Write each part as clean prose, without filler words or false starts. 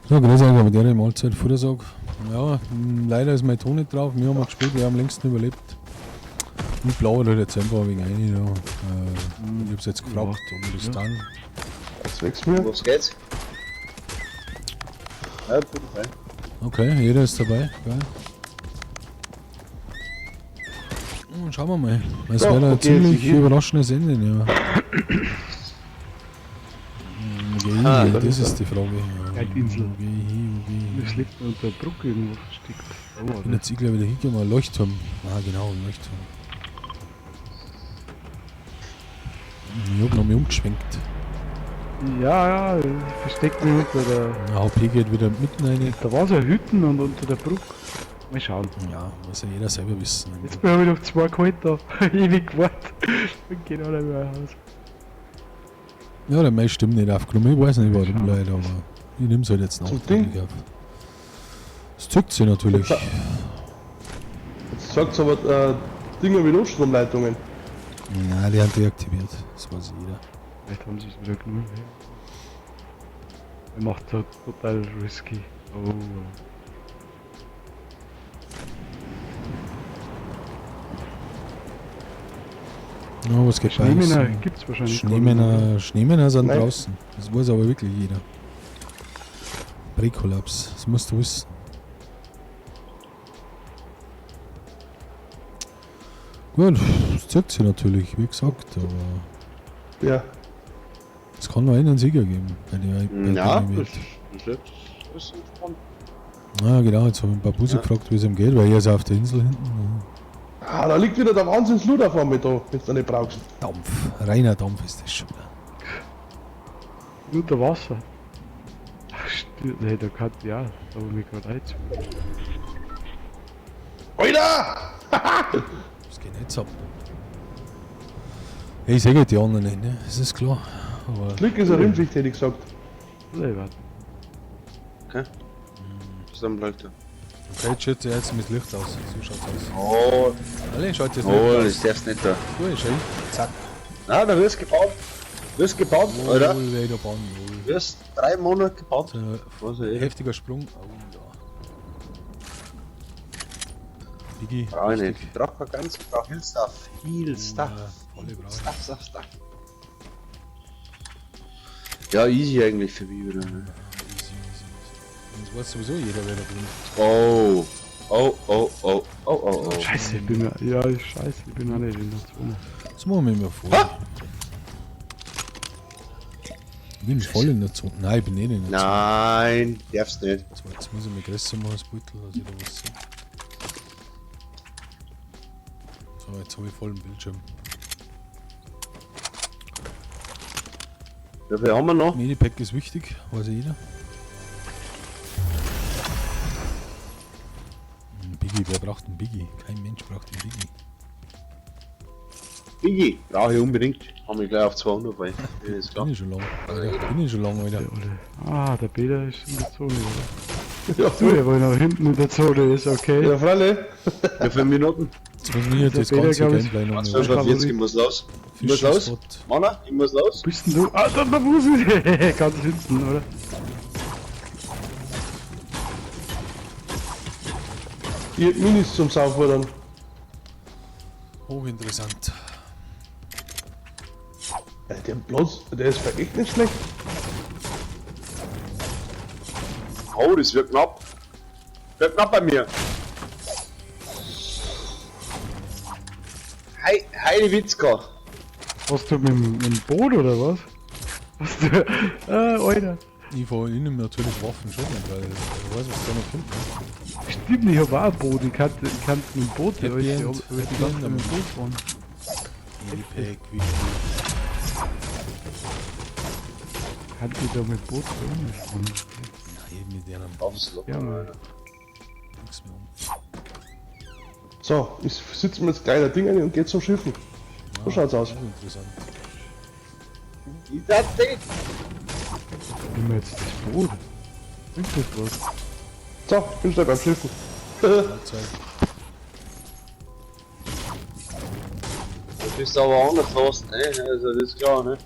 So, grüß euch, aber der Mahlzeit, Futtersag. Ja, leider ist mein Ton nicht drauf. Wir haben gespielt, wir haben längst überlebt. Ich plaudere halt jetzt einfach wegen rein. Ja. Ich hab's jetzt gefragt, ob wir das Ja. dann. Jetzt wächst mir. Was geht's? Ja, bin dabei. Okay, jeder ist dabei. Geil. Schauen wir mal. Es Ja, wäre ein okay, ziemlich sicher. überraschendes Ende, ja. Wo geh ich Ah, hin? das Das ist ist die Frage. Ja, Geidinsel. Wo geh ich hin? Wo geh ich hin? Das liegt unter der Brücke irgendwo versteckt. Da war Bin das. jetzt ich gleich wieder hingegangen. Leuchtturm. Ah, genau, Leuchtturm. Ich hab noch mich umgeschwenkt. Ja, ja, ich versteck mich unter der. Ja, HP geht wieder mitten rein. Da war so eine Hütten und unter der Brücke. Mal schauen. Ja, muss ja jeder selber wissen. Jetzt bin ich noch zwei geholt da. Ewig gewartet. Und geht alle mehr raus. Ja, der meine Stimme nicht aufgenommen. Ich weiß nicht warum, Schau. leider, aber ich nehme es halt jetzt Zum nachträglich Ding. auf. Es zuckt sich natürlich. Jetzt sagt's aber Dinger wie Notstromleitungen. Nein, die haben deaktiviert. Das weiß jeder. Vielleicht haben sie es wieder genommen. Er macht so total risky. Oh. Ja, was geht bei uns? Schneemänner gibt's wahrscheinlich gar nicht mehr. Schneemänner sind Nein. draußen. Das weiß aber wirklich jeder. Präkollaps, das musst du wissen. Gut, das zeigt sich natürlich, wie gesagt, aber Ja. es kann nur einen Sieger geben bei der, bei Ja, dem das, Event. das ist entspannt. Ah, genau, jetzt habe ich Babusi Ja. gefragt, wie es ihm geht, weil er ist auf der Insel hinten. Ah, da liegt wieder der Wahnsinns-Luder vor mir da, wenn du nicht brauchst. Dampf, reiner Dampf ist das schon wieder. Unter Wasser. Ach, stimmt. Nee, da kann ja, da habe ich mich gerade eingezogen. Alter! Das geht nicht ab. Ich sehe die anderen nicht, ne? Das ist klar. Aber Glück ist ein Rimpflicht, hätte ich gesagt. Nee, warte. Okay. Zusammenbleibt er. okay, jetzt schütze ich jetzt mit Licht aus. So schaut's aus. Oh, Alle, schaut jetzt Licht oh, aus. das darfst nicht da. Gut, schön. Zack. Na, da wirst gebaut. Wirst gebaut, oder? Wohl, wär ich da bauen, wohl. Wirst 3 Monate gebaut. So ein Was ey. heftiger Sprung. Oh ja. Biggie. Brauch ich richtig. nicht. Ich brauch kein ganz, ich brauch Heal Stuff. Heal Stuff. Ja, volle brauch ich. Stuff, Stuff, Stuff. Ja, easy eigentlich für mich wieder. Ne? Easy, easy, easy. Das weiß sowieso jeder, wer da drin ist. Oh. Oh, oh, oh, oh, oh, oh. Scheiße, ich bin ja. Ja, scheiße, ich bin auch nicht in der Zone. Das machen wir mir vor. Ich bin voll in der Zone. Nein, ich bin nicht in der Zone. Nein, darfst nicht. So, jetzt muss ich mir größer machen, das Beutel, dass ich da was sehe. So, jetzt habe ich vollen Bildschirm. Wie viel haben wir noch? Medipack ist wichtig, weiß ja jeder. Ein Biggie, wer braucht einen Biggie? Kein Mensch braucht einen Biggie. Biggie, brauche ich unbedingt. Haben wir gleich auf 200 bei. Ja, ist klar. Bin ich schon lange, Alter. Bin ich schon lange, Alter. Der Olle. Ah, der Peter ist in der Zone, oder? Ja, So, der, wo noch hinten in der Zone ist, okay. ja freilich. Wie viele Minuten? Jetzt muss ich jetzt das Der Peter, ganze glaub ich, Gameplay noch mal. 45, ich muss los. Ich muss los. Fishing-Spot. Mann, ich muss los. Bist denn du? Ah, da, da muss ich. Ganz hinten, oder? Ich hab Minis zum Saufen dann. Hochinteressant. Ja, der Platz, der ist echt nicht schlecht. Oh, das wird knapp. Wird knapp bei mir. Heide Witzka. Hast du mit dem Boot oder was? Hast du. Alter. Ich fahre ihnen natürlich Waffen schon nicht, weil ich weiß, was da noch kommt. Ne? Stimmt, ich hab auch ein Boot. Ich kann mit dem Boot, ja, Happy ich End, hab die Happy ganze End Zeit mit dem Boot fahren. Medipack, wichtig. Kann ich da mit Boot fahren? Nein, mit deren Aufs Loch. Ja, Mann. nichts mehr um. So, ich sitze mir jetzt gleich ein Ding ein und geh zum Schiffen. So schaut's aus. Interessant. Ist das Ding? Nimm mir jetzt das Boot. Bringt das was? So, bin schnell beim Schiffen. Mahlzeit. Du bist aber anders los, ne? Also, das ist klar, ne?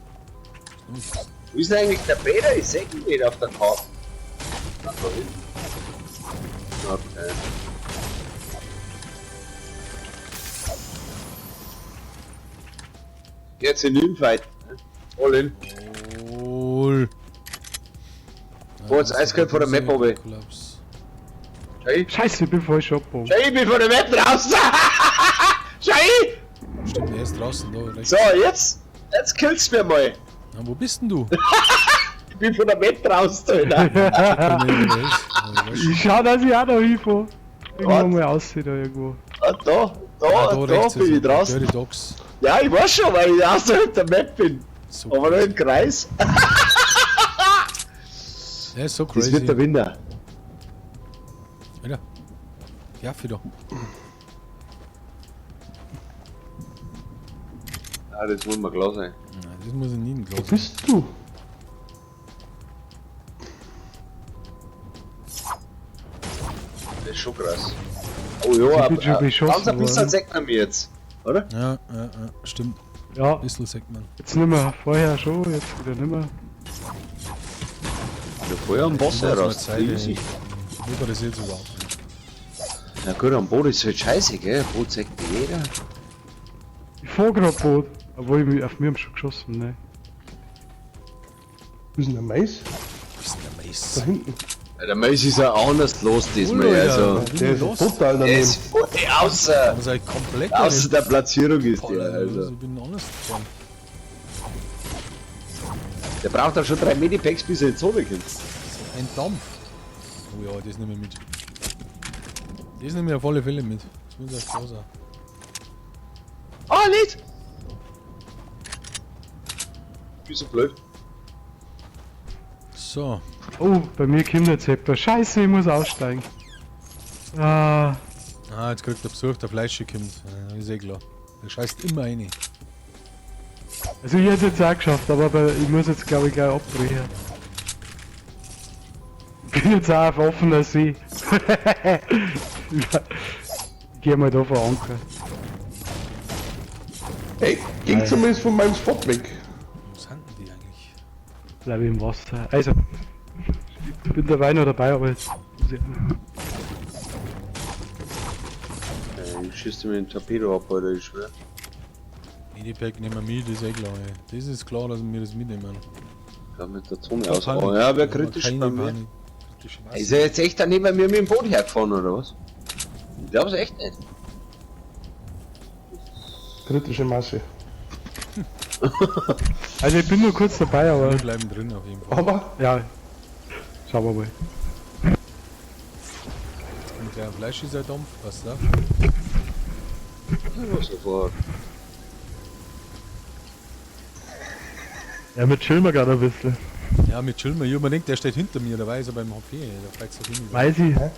Wo ist denn eigentlich der Peter? Ich seh ihn nicht auf der Karte. Ach, da hinten. Okay. Jetzt in Infight. All in. Wohl. Boah, jetzt eiskalt vor der Map runter. Kollaps. Schei, Scheiße, ich bin falsch abgebogen. Schei, ich bin vor der Map draußen! Schei! Stimmt, er ist draußen da rechts. So, jetzt! Jetzt killst du mir mal! Na, wo bist denn du? Ich bin von der Map draußen, Alter. Ich schau, dass ich auch noch hinfahre. Irgendwo mal aussieht da irgendwo. Ah, da, da, da, bin ich draußen. Dirty Dogs. Ja, ich weiß schon, weil ich außerhalb der Map bin. So Aber nur im Kreis. Er ist so crazy. Das wird der Winner. Alter. Ja, wieder. Ah, das muss mir klar sein. Nein, das muss ich nie klar Wo sein. bist du? Das ist schon krass. Oh ja, Ich bin schon beschossen ganz ein bisschen worden. sagt man mir jetzt, oder? Ja, ja, ja, stimmt. Ja, Ein bisschen sagt man. jetzt nicht mehr. Vorher schon, jetzt wieder nicht mehr. Ja, vorher am Wasser raus. Zeit, Easy. Wo war das jetzt überhaupt nicht? Na gut, am Boot ist halt scheiße, gell? Boot sagt jeder. Ich fahr grad Boot. Obwohl, ich mich, auf mich haben schon geschossen, ne. Wo ist denn der Mais? Wo ist denn der Mais? Da hinten. Ja, der Mais ist ja anders los diesmal, Alter. also. Der ist Los. total Der daneben. ist voll außer, Das ist eigentlich komplett außer der Platzierung ist Boah, der, also. Ich bin anders gefahren. Der braucht auch schon 3 Medipacks, bis er in die Zone kommt. Ein Dampf. Oh ja, das nehme ich mit. Das nehme ich auf alle Fälle mit. Das muss auch klar sein. Ah, nicht! Bist so blöd. So, Oh, bei mir kommt jetzt Zepter. Scheiße, ich muss aussteigen. Ah, Ah, jetzt kriegt der Besuch, der Fleischer kommt. Ja, ist eh klar. Der scheißt immer rein. also ich hätte es jetzt auch geschafft, aber ich muss jetzt glaube ich gleich abbrechen. Ich bin jetzt auch auf offener See. Ich geh mal da vor Anker. Ey, ging zumindest von meinem Spot weg. Wo sind denn die eigentlich? Bleib ich im Wasser. Also, ich bin dabei noch dabei, aber jetzt muss ich Ich schieße mir den Torpedo ab, Alter, ich schwör. Medipack nehmen wir mit, das ist eh klar. Ey. Das ist klar, dass wir das mitnehmen. Ja, mit der Zunge aus. Panik. Oh, ja, wäre kritisch Keine bei mir. Panik. Kritische Masse. Ist er jetzt echt da neben mir mit dem Boot hergefahren, oder was? Ich glaub's echt nicht. Kritische Masse. Also ich bin nur kurz dabei, aber Wir bleiben drin auf jeden Fall. Aber ja. Schauen wir mal. Jetzt kommt gleich ein Fleischschießerdampf, passt auf. Ja, sofort. Ja, mit chillen wir gerade ein bisschen. Ja, mit chillen wir. Ich hab mir gedacht, der steht hinter mir, da weiß er beim HP, da fliegt auf ihn. Weiß ich. Ja,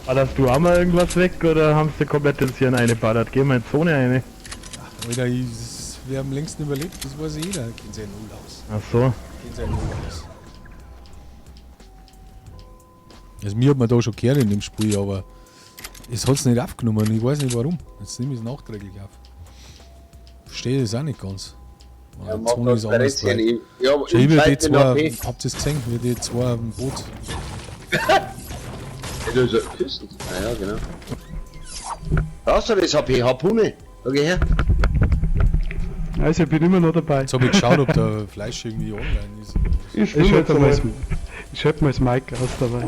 War das du auch mal irgendwas weg oder haben sie komplett ins Hirn eingeballert? Geh mal in die Zone eine. Alter, wer am längsten überlebt, das weiß jeder. Gehen sie ja null aus. Ach so. Gehen sie ja null aus. Also mir hat man da schon gehört in dem Spiel, aber es hat es nicht aufgenommen. Ich weiß nicht warum. Jetzt nehme ich es nachträglich auf. Verstehe das auch nicht ganz. Ja, Die mach Zone ist anders Transparenz weit. hier. Ja, Schon immer die ich mit zwei, habt ihr es gesehen, wie die zwei auf dem Boot. Ja, da ist ein Kissen. Ah ja, genau. Brauchst du das HP? Harpune? Da geh her. Also ich bin immer noch dabei. Jetzt habe ich geschaut, ob der Fleisch irgendwie online ist. ich Ich schwimme jetzt schalte mal, einmal. ich schalte mal das Mic aus dabei.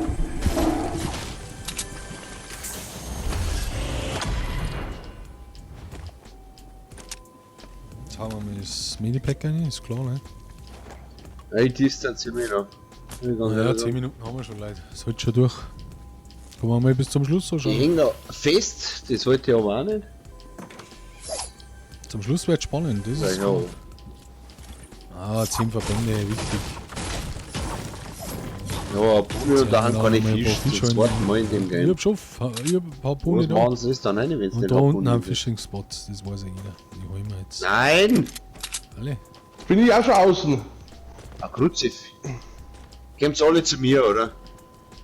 Jetzt haben wir mal das Medipack rein, ist klar, ne? Ja, ich distanziere mich noch. Ja, 10 Minuten haben wir schon, Leute. Das hält schon durch. Kommen wir mal bis zum Schluss so Ich schauen. häng da fest, das wollte ich aber auch nicht. Zum Schluss wird spannend, das ist Ja, klar. Ah, 10 Verbände, wichtig. ja, Harpune und daheim kann ich Mal ein paar fischen. Zum Fische zweiten Mal in dem Ich Game. hab schon ich hab ein paar Harpune Was da. machen sie das dann rein, wenn's Und den da unten Harpune haben ist? Fishing Spots, das weiß ja jeder. Die holen wir jetzt. Nein! Alle. Bin ich auch schon außen. Ah, Kruzif. Kommt's alle zu mir, oder?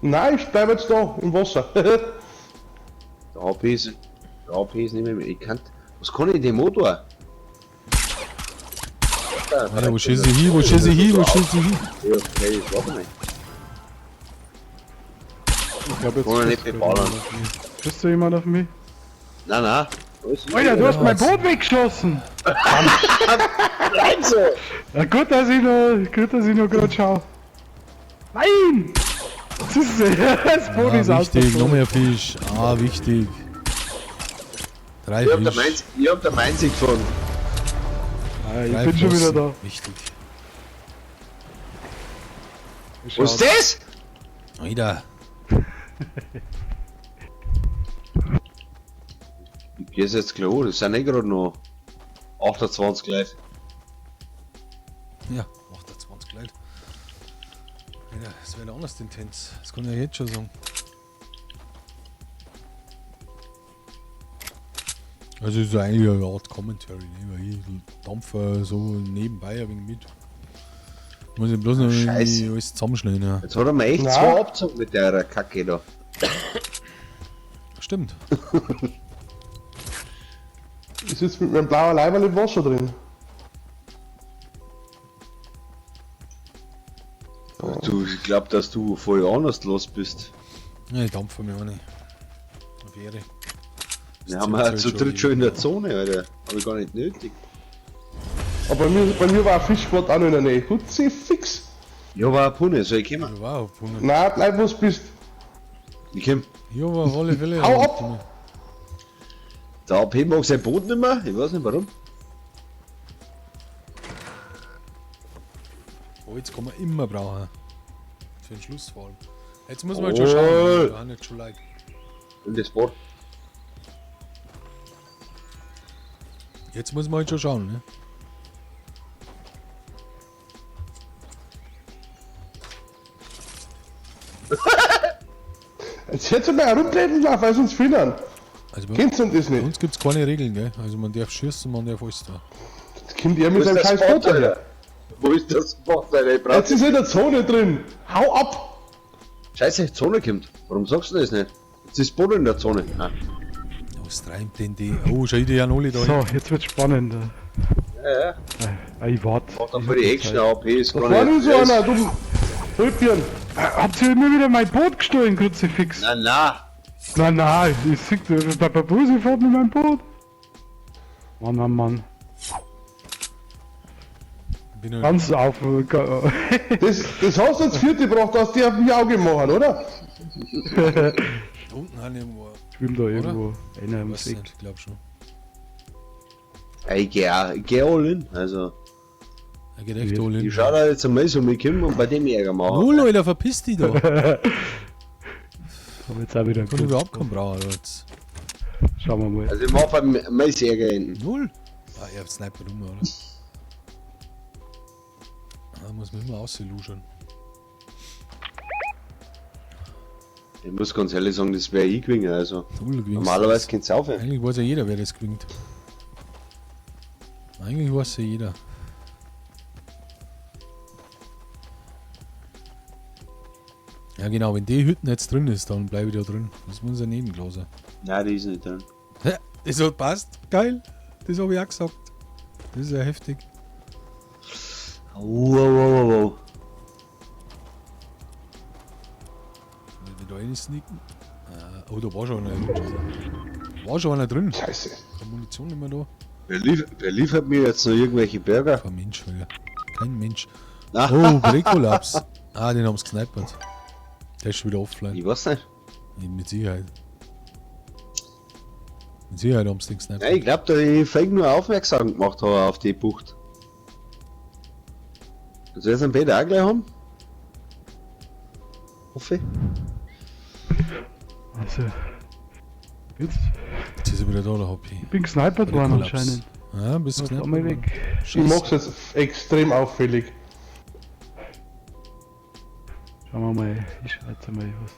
Nein, ich bleib jetzt da im Wasser. Der HP ist, der HP ist nicht mehr. Ich kann. Was kann ich denn dem Motor? Alter, wo schieße ich hin? Wo schieße ich hin? Wo schieße ich hin? Ja, okay, das warte mal. Ich glaube, jetzt. Kann er nicht schießt beballern. jemand auf mich. Schießt du jemand auf mich? Nein, nein. Alter, du hast mein Boot weggeschossen! Nein, so! Ja, gut, dass ich noch gerade schaue. Nein! Das ist das Boot ist Ah, wichtig, noch aus. mehr Fisch. Ah, wichtig. Drei Ich hab der Fisch. Mainz, ich hab der Mainz gefahren. Ah, ich Drei bin schon wieder Flossen. da. Wichtig. Was ist das? Alter. Ich geh's jetzt gleich an, das sind eh gerade noch 28 Leute. Ja, 28 Leute. Alter, das wäre anders intens. Das kann ich ja jetzt schon sagen. Also es ist eigentlich eine Art Commentary, ne? Weil ich dampfe so nebenbei ein wenig mit. Muss ich bloß noch irgendwie Scheiße. alles zusammenschneiden. Ja. Jetzt hat er mir echt Na? zwei abgezogen mit der Kacke da. Stimmt. Ich sitze mit meinem blauen Leiberl im Wasser drin. Du, ich glaub, dass du voll anders los bist. Ja, ich dampfe mir auch nicht. Auf Ehre. Wir haben ja zu dritt schon in der Zone, Alter. Hab ich gar nicht nötig. Aber bei mir war ein Fischspot auch noch in der Nähe. Hutzi fix. Ja, war eine Punne, soll ich kommen? Ja, wow, Punkt. Nein, bleib wo du bist. Ich komm. Ja, aber auf alle Fälle. Hau ab! Der AP mag sein Boot nicht mehr, ich weiß nicht warum. Holz kann man immer brauchen. Für den Schluss vor allem. Jetzt muss man halt schon schauen. Wir haben jetzt schon Leute. Und das Boot. Jetzt muss man halt schon schauen, ne? Jetzt hättest du mal herumtreten lassen, weil sie uns finden. Also bei Kennst du das bei nicht? uns gibt es keine Regeln, gell? Also man darf schießen, man darf alles da. Jetzt kommt er mit Wo ist seinem der scheiß Spot, Boot daher. Alter? Wo ist das Spot, Alter? Ich brauch Jetzt ist er in der Zone drin. Hau ab! Scheiße, Zone kommt. Warum sagst du das nicht? Jetzt ist Boot in der Zone. Ah. Was treibt denn die? Oh, schau die ja alle da. So, jetzt wird's spannend. Ja, ja. Ah, ich warte. Macht dann für die Action AP ist Da gar vorne nicht. ist so einer, du Rüppchen. Habt ihr mir wieder mein Boot gestohlen, Kruzifix? Nein, nein. Nein, nein, ich seh, der Babusi fährt mit meinem Boot. Mann, Mann, Mann. Bin halt Ganz auf. Das hast du jetzt vierte gebracht, hast du auf mich auch gemacht, oder? da unten halt irgendwo. Schwimmt da irgendwo einer im Weiß See. nicht, ich glaub schon. Ja, Ich geh auch, ich geh all in. Also, Er geht echt all in. ich schau da jetzt einmal so mit Kim und bei dem Ärger machen. Null, Alter, verpiss dich da. Hab jetzt auch wieder Kann ich überhaupt keinen brauchen, jetzt. Schauen wir mal. Also, ich mach beim Mais Ärger hinten. Null? Ah, er hat Sniper rum, oder? Da muss man immer aussiluschern. Ich muss ganz ehrlich sagen, das wäre ich gewesen. Also, Null gewinnst. normalerweise könnt's aufhören. Eigentlich weiß ja jeder, wer das gewinnt. Eigentlich weiß ja jeder. Ja genau, wenn die Hütten jetzt drin ist, dann bleibe ich da drin. Das muss ja nebenkloser. Nein, die ist nicht drin. Ja, das hat passt. Geil. Das habe ich auch gesagt. Das ist ja heftig. Wow, wow, wow, wow. Wenn wir da rein sneaken. Ah, oh, da war schon einer. War schon einer drin. Scheiße. Keine Munition nicht mehr da. Wer liefert mir jetzt noch irgendwelche Burger? Kein Mensch, Alter. Kein Mensch. Na, Oh, Brekollaps. Ah, den haben sie gesnipert. Der ist schon wieder offline. ich weiß nicht. Mit Sicherheit. Mit Sicherheit haben sie den gesnipert. Nein, ich glaube, da ich völlig nur aufmerksam gemacht habe auf die Bucht. Das werden sie Peter auch gleich haben. Hoffe ich. Also. Jetzt Jetzt ist er wieder da, der Hoppy. bin gesnipert worden Brekollaps. anscheinend. Ja, bist Lass gesnipert mal worden. weg. Ich Scheiße. mach's jetzt extrem auffällig. Schauen wir mal. Ich schau jetzt mal was.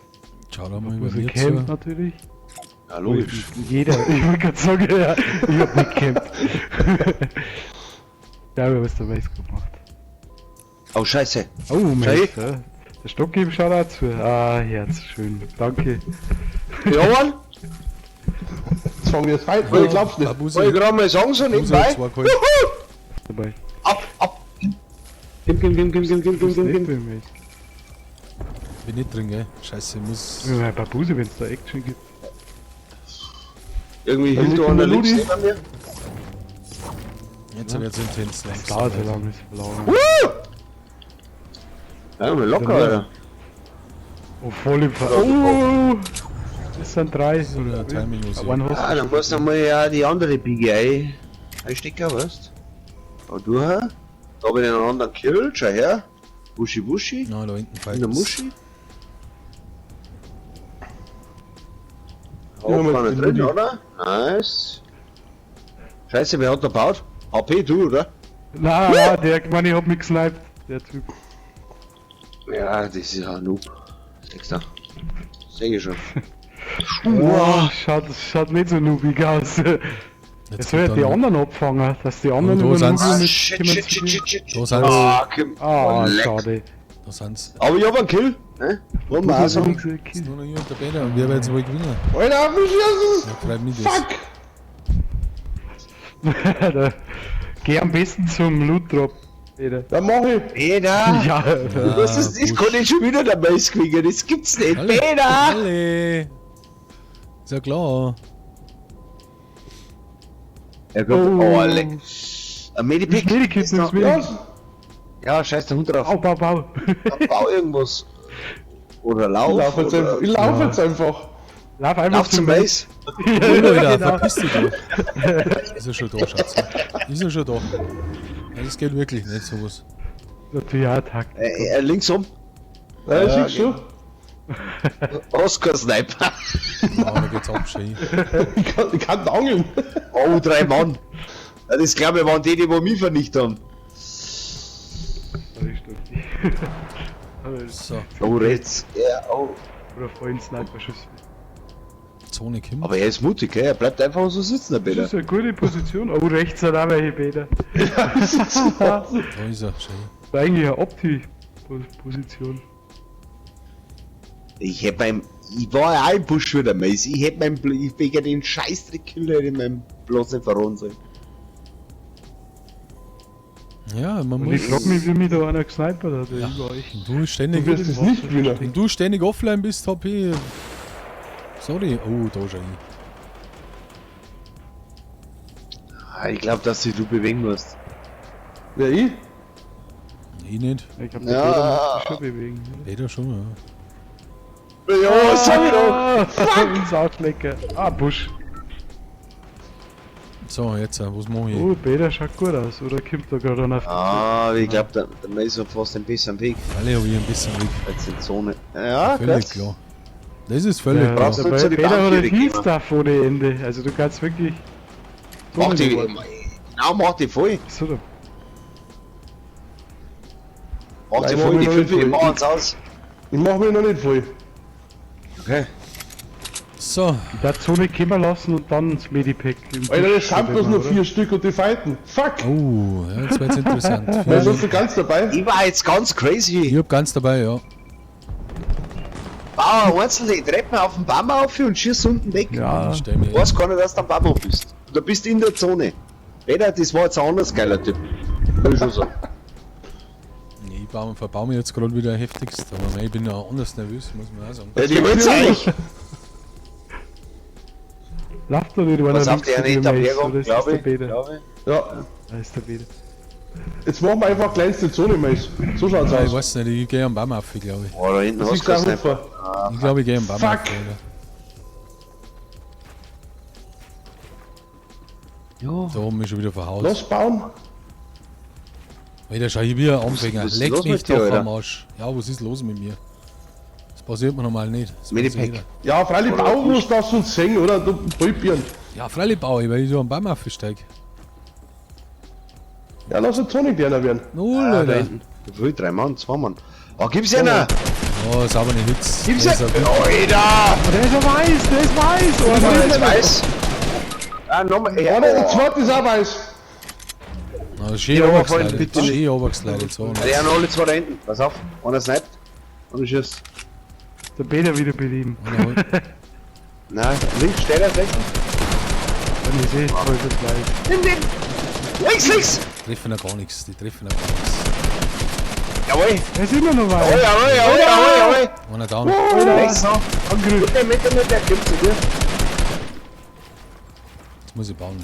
Schau da mal Wo über sie mir campt zu. natürlich. Ja, logisch. Jeder, ich wollte gerade sagen, ja, ich hab nicht gecampt. Ja, aber was der Weiß gemacht. Oh, scheiße. Oh, Mensch, Schau. ja. Der Stock schaut auch zu. Ah, Herz, schön. Danke. Ja, Mann. Jetzt fangen wir jetzt rein, ich glaub's nicht. Babusi. Wollte ich gerade mal sagen, so Busi nebenbei. hat zwei geholt. Dabei. Ab, ab. Komm, komm, komm, komm, komm, komm, komm, komm, Nicht komm. drin, Mace. Bin nicht drin, gell? Scheiße, ich muss. Ja, Babuse, wenn es da Action gibt. Irgendwie Dann hielt liegt einer der links Ludi. neben mir. Jetzt wird's intens Das langsam. dauert so lange, ist verloren. Ja, mal locker, Alter. Oh, voll im Ver... Oh! Das sind drei. Oder Timing muss ich. One Ah, dann musst du mal ja die andere Biege einstecken, weißt du? Da du, hä? Da hab ich den anderen Kill, schau her. Wuschi Wuschi. Na, da hinten In der fight's. Muschi. Ja, Auch mit keiner dem drin, Ludi. oder? Nice. Scheiße, wer hat da gebaut? AP, du, oder? Nein, nein, der, ich meine, ich hab mich gesniped. Der Typ. Ja, das ist ja ein Noob. Sechster. Seh ich schon. Wow, schaut nicht so noobig aus. Jetzt Es soll ja kommt die dann- anderen abfangen, dass die anderen da über sind's. Nubi Ah, mit shit, kommen shit, zu shit, dir. shit, shit. Da sind's. Ah, komm. Ah, Oh, leck. schade. Da sind's. Aber ich hab einen Kill. Ne? Wollen wir auch Das ist sagen. nichts, ein Ist Kill. nur noch ich und der Peter und wir werden jetzt wohl gewinnen. Alter, wie schießt Ja, freut mich das. Fuck! Da- Geh am besten zum Loot Drop, Peter. Dann mach ich. Peter! Ja, Was ist das? Kann ich schon wieder der Mais kriegen? Das gibt's nicht. Alle. Peter! Alle. Ist ja klar. Er kommt. Oh. Oh, leck. Ein Medipick. Medikit, Ist noch- das Medikit. Ja, Ja, scheiß der Hund drauf. Au, au, au. Bau irgendwas. Oder ich lauf. lauf jetzt oder- einfach. Ich lauf jetzt einfach. Lauf einfach Lauf zum Mais. Ja, Alter, genau. verpiss dich doch. Ist er schon da, Schatz. Ist er schon da. Ja, das geht wirklich nicht, sowas. Natürlich auch Taktik. Links um. Nein, Ja, siehst du? Oscar Sniper. Ja, da geht's ab, schön. Ich kann angeln. Oh, drei Mann. Ja, das glaube ich waren die, die wo mich vernichtet haben. Sorry, stimmt. So, Oh, rechts. Ja, oh. Oder vorhin Sniper-Schüsse. Zone kommt. Aber er ist mutig, gell? Er bleibt einfach so sitzen, der Das Peter. ist eine gute Position. Oh, rechts sind auch welche, Peter. Da ist er, schön. Das ist eigentlich eine Opti-Position. Ich hätt mein. Ich war ja auch im Busch wieder, Mais. Ich hätt mein. Ich wegen den Scheißdreck-Killer in meinem bloß nicht verraten sollen. Ja, man Und muss. ich frag mich, wie mich da einer gesnipert hat, ja. Über euch. Wenn du ständig, Du wirst es nicht gewinnen. wenn du ständig offline bist, HP. Sorry. Oh, da schon. Ah, ich glaube, dass dich du bewegen musst. Wer ich? Ich nicht. Ich glaub, Ja. der Peter muss sich schon bewegen. Peter schon, ja. Ja, sag ich doch! Ah, fuck! Ins Arschlecker. Ah, Busch. So, jetzt, was mach ich? Oh, Peter schaut gut aus, oder kommt da gerade einer auf? Ah, ich glaube, der Mais hat fast ein bisschen Weg. Alle hab ich ein bisschen weg. Jetzt in Zone. Ja, Völlig gut. klar. Das ist völlig Ja, klar. Brauchst du der zu die Peter hat Baumtiere ein viel gehen? Stuff ohne Ende. Also du kannst wirklich. Mach die, genau, mach die voll. So, da Mach die Nein, voll, die mach ich fünf, noch die nicht machen uns aus. Ich mach mich noch nicht voll. Okay. So, Die der Zone kommen lassen und dann das Medipack. im Alter, Busch das sind bloß verwenden, nur oder? 4 Stück und die fighten. Fuck! oh, ja, jetzt wird's interessant. Weil bist du ganz dabei? Ich war jetzt ganz crazy. Ich hab ganz dabei, ja. Bau einzeln die Treppen auf den Baum auf und schieß unten weg. Ja, Ich stell mir Weiß keiner, dass du am Baum hoch bist. Und du bist in der Zone. Peter, das war jetzt ein anders geiler Typ. Will ich schon sagen. Nee, ich verbau mich jetzt gerade wieder heftigst, aber mei, ich bin ja anders nervös, muss man auch sagen. Ja, die wollen's euch. Lauft da nicht einer Pass auf, links der zu dir, nicht am Mais, Hergang, oder ist das glaube der ich. Peter? Glaub ich. Ja. Da ist der Peter. Jetzt machen wir einfach kleinste Zone, Mais. So schaut's Ja, ich aus. weiß nicht, ich gehe am Baum auf, glaube ich. Oh, da hinten Das hast ist du kein keinen Sniper. Hupfer. Ich glaube, ich gehe am Baum Fuck. auf, Alter. Ja. Da oben ist schon wieder verhaut. Lass bauen. Alter, schau, ich bin ein Anfänger. Was ist Leck los mich mit dir, doch Alter? am Arsch. Ja, was ist los mit mir? Das passiert mir normal nicht. Das weiß Medipack. jeder. Ja, freilich Oder bauen musst du das uns sehen, oder? Du probieren. Ja, freilich baue ich, weil ich so am Baum aufsteige. Ja, lass die Zone kleiner werden. Null, Ah, da Alter. hinten. Wie viel? 3 Mann, 2 Mann. Oh, gib's einer! Oh, sauber nicht Hitze. Gib's Das einer! ist ein- Alter! Oh, der ist ja weiß, der ist weiß! Oh, Der ist weiß! Ah, nochmal. Ja, Ja, nein, der zweite ist auch weiß. Na, schön Ja, aber runtergeslidet. bitte nicht. Schön runtergeslidet. So, Die sind alle zwei da hinten. Pass auf, einer sniped. Und schießt. Der Peter wieder beleben. Nein, links steht er, rechts. Dann ist eh voll das gleich. Nimm den! Links, links! Treffen ja gar nichts, die treffen ja gar nichts. Jawohl! Er ist immer noch weit. Jawohl, jawohl, jawohl, jawohl, jawohl! Einer down. Rechts noch. Angriff. Mit dem, mit dem, mit dem, gibt's zu dir. Jetzt muss ich bauen, ne?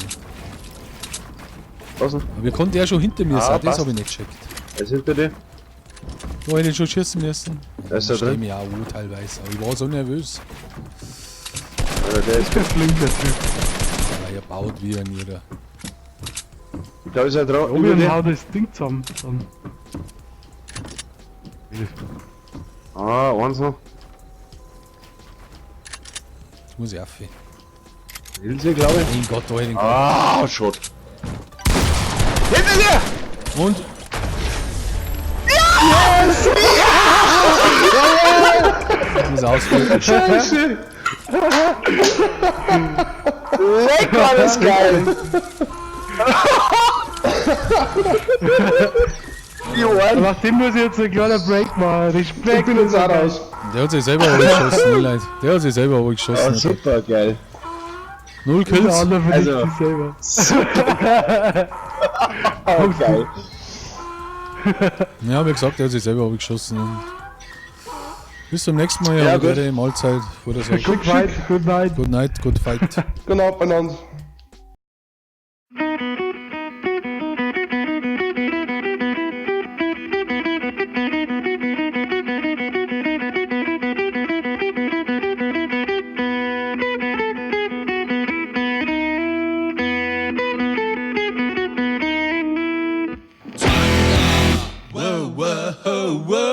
Was denn? Aber wie konnte er schon hinter mir Ah, sein? Das passt. habe ich nicht gecheckt. Er ist hinter dir. Da hätte ich schon schießen müssen. Er ist da Steh drin. mich auch an, teilweise. Aber ich war so nervös. Alter, der ist. Der flink, der Typ. Ja, er baut wie ein jeder. Da ist er drauf. Über Obi und dir. hau das Ding zusammen. Dann. Ah, eins noch. Jetzt muss ich auf. Hilse, glaube ich. Mein Gott, da hätte ich ihn Ah, Schott. Hinter dir! Und? Yes! Ich muss ausführen. Scheiße! Leck, war das geil! Johann! Nach dem muss ich jetzt einen kleinen Break machen. Respekt. Ich bin jetzt auch raus. Der hat sich selber geschossen, ne Leute. Der hat sich selber geschossen. Ah, super geil. Null Der Kills. andere verliert Also. sich selber. Super geil. Ja, wie gesagt, der hat sich selber geschossen. Und bis zum nächsten Mal. Ja, Ja, gut. gute Mahlzeit. Vor der Sache. Good fight, good night. Good night, good fight. Genau, beieinander. Whoa, whoa, whoa.